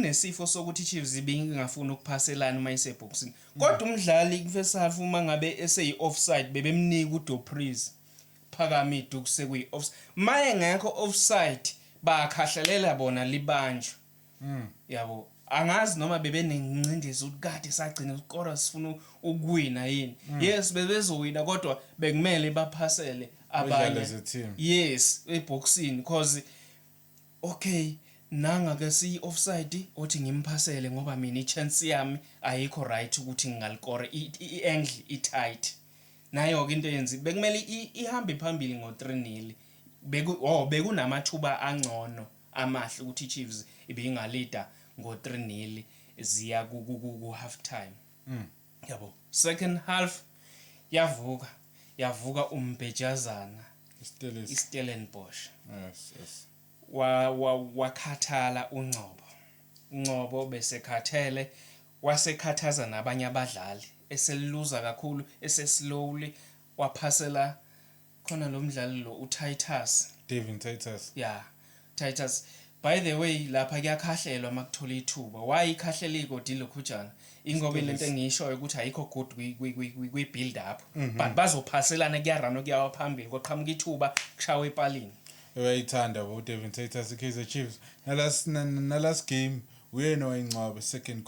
Bekunesifo sokuthi iChiefs ibingafuni ukuphaselana uma isebhokisini, kodwa umdlali ku-first half uma ngabe eseyi-offside bebemnika uDu Preez, phakama iduku, sekuyi-offside. Maye ngekho offside, bakhahlelela bona libanjwe. Yabo, angazi noma bebenengcindezi ukuthi kade sagcina ukukora, sifuna ukuwina yini. Yes, bebezowina, kodwa bekumele baphasele Badlale abanye as a team. Yes, eboxini, because okay, nanga ke siyi offside, othi ngimphasele ngoba mina i-chance yami ayikho right ukuthi ngingalikore, i-angle i-tight. Nayo ke into eyenzi bekumele ihambe phambili ngo-3-0. Beku oh bekunamathuba angcono amahle ukuthi iChiefs ibingalida ngo-3-0 ziya ku half time. Yabo, second half yavuka, yavuka umbhejazana. Istelis. iStellenbosch. Yes. Wakhathala uNgcobo. Ngcobo besekhathele, wasekhathaza nabanye abadlali, eseluza kakhulu, eseslowly, waphasela khona lo mdlali lo uTitus. David Titus. Yeah, Titus. By the way, lapha kuyakhahlelwa makuthola ithuba. Why ikhahlela igodi lokhujana? Ingoba lento engiyishoyo ukuthi ayikho good kwi build up, but bazophaselana, kuyarana, kuyawa phambili, koqhamuka ithuba, kushawa epalini. Uyayithanda bo David Titus iKaizer Chiefs. Nalas na last game uyena wayingcwaba second goal.